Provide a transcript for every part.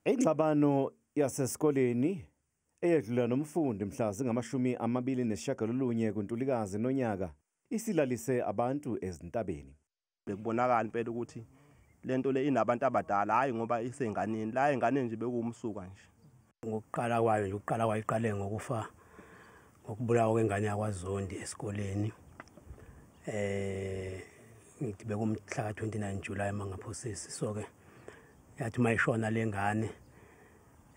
Ingxabano yasesikoleni eyedlula nomfundi mhla zingama-29 kuNtulikazi nonyaka isilalise abantu ezintabeni. Bekubonakala impela ukuthi lento le inabantu abadala, hayi ngoba isenganeni la enganeni nje bekuwumsuka nje. Ngokuqala kwayo nje, ukuqala kwayo iqale ngokufa, ngokubulawa kwengane yakwaZondi esikoleni. Ngithi bekumhla ka-29 July mangaphosisi. So ke yathi mayishona lengane,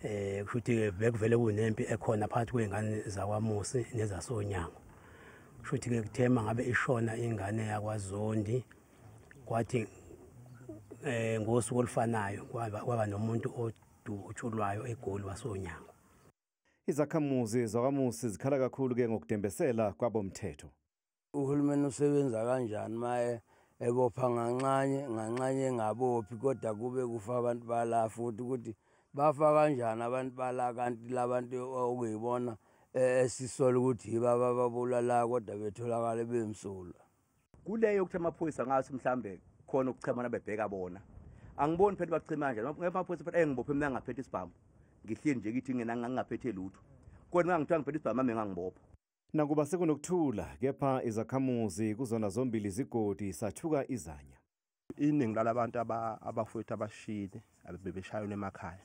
kusho ukuthi bekuvele kunempi ekhona phakathi kwezingane zakwaMusi nezasonyango. Kusho ukuthi ke kuthema ngabe ishona ingane yakwaZondi, kwathi ngosuku olufanayo kwaba nomuntu odutshulwayo eGoli wasonyango. Izakhamuzi zakwaMusi zikhala kakhulu ke ngokudembesela kwabomthetho. Uhulumeni usebenza kanjani maye ebopha nganxanye nganxanye engabophi, kodwa kube kufa abantu bala futhi ukuthi bafa kanjani abantu bala, kanti labantu okuyibona esisola ukuthi yibo ababulala kodwa betholakala bemsulwa. Kuleyo ukuthi amaphoyisa ngathi mhlambe khona ukuchemana bebheka bona, angiboni phela bachema kanjani amaphoyisa. Phela engibophe mina ngaphethe isibhamu, ngihleli nje kithi ngingaphethe lutho, kodwa ngangithiwa ngiphethe isibhamu mame ngangibopha. Nakuba sekunokuthula, kepha izakhamuzi kuzona zombili izigodi sathuka izanya. Iningi lalabantu abafowethu abashile bebeshayelwa emakhaya,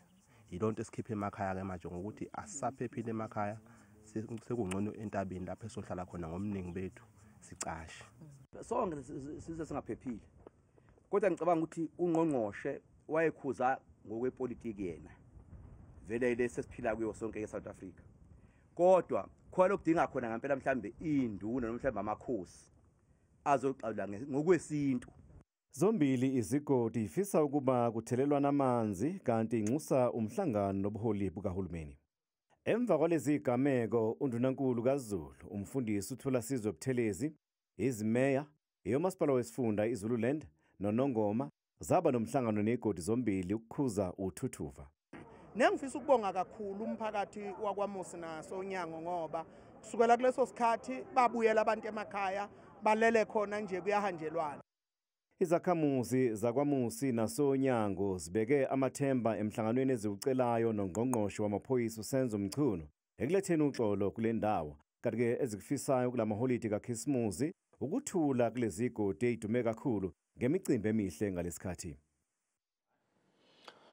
yilonto esikhiphe emakhaya ke manje ngokuthi asisaphephile emakhaya, sekungcono entabeni lapho esohlala khona ngomningi bethu sicashe. Sonke size singaphephile, kodwa ngicabanga ukuthi ungqongqoshe wayekhuza ngokwepolitiki yena vele lesi esiphila kuyo sonke eSouth Africa, kodwa khona okudinga khona ngempela mhlambe induna noma mhlambe amakhosi azoxawula ngokwesintu. Zombili izigodi ifisa ukuba kuthelelwana amanzi, kanti inxusa umhlangano nobuholi bukahulumeni. Emva kwalezi gameko, undunankulu kaZulu umfundisi uThulasizwe Buthelezi, izimeya, eyomasipala wesifunda iZululand noNongoma zaba nomhlangano negodi zombili ukukhuza uthuthuva. Nengifisa ukubonga kakhulu umphakathi wakwaMusi nasonyango, ngoba kusukela kuleso sikhathi babuyela abantu emakhaya balele khona nje kuyahanjelwana. Izakhamuzi zakwaMusi nasonyango zibeke amathemba emhlanganweni eziwucelayo nongqongqoshe wamaphoyisa uSenzo Mchunu ekuletheni uxolo kule ndawo, kanti-ke ezikufisayo kulamaholidi kaKhisimusi ukuthula kulezi godi ezidume kakhulu ngemicimbi emihle ngalesikhathi.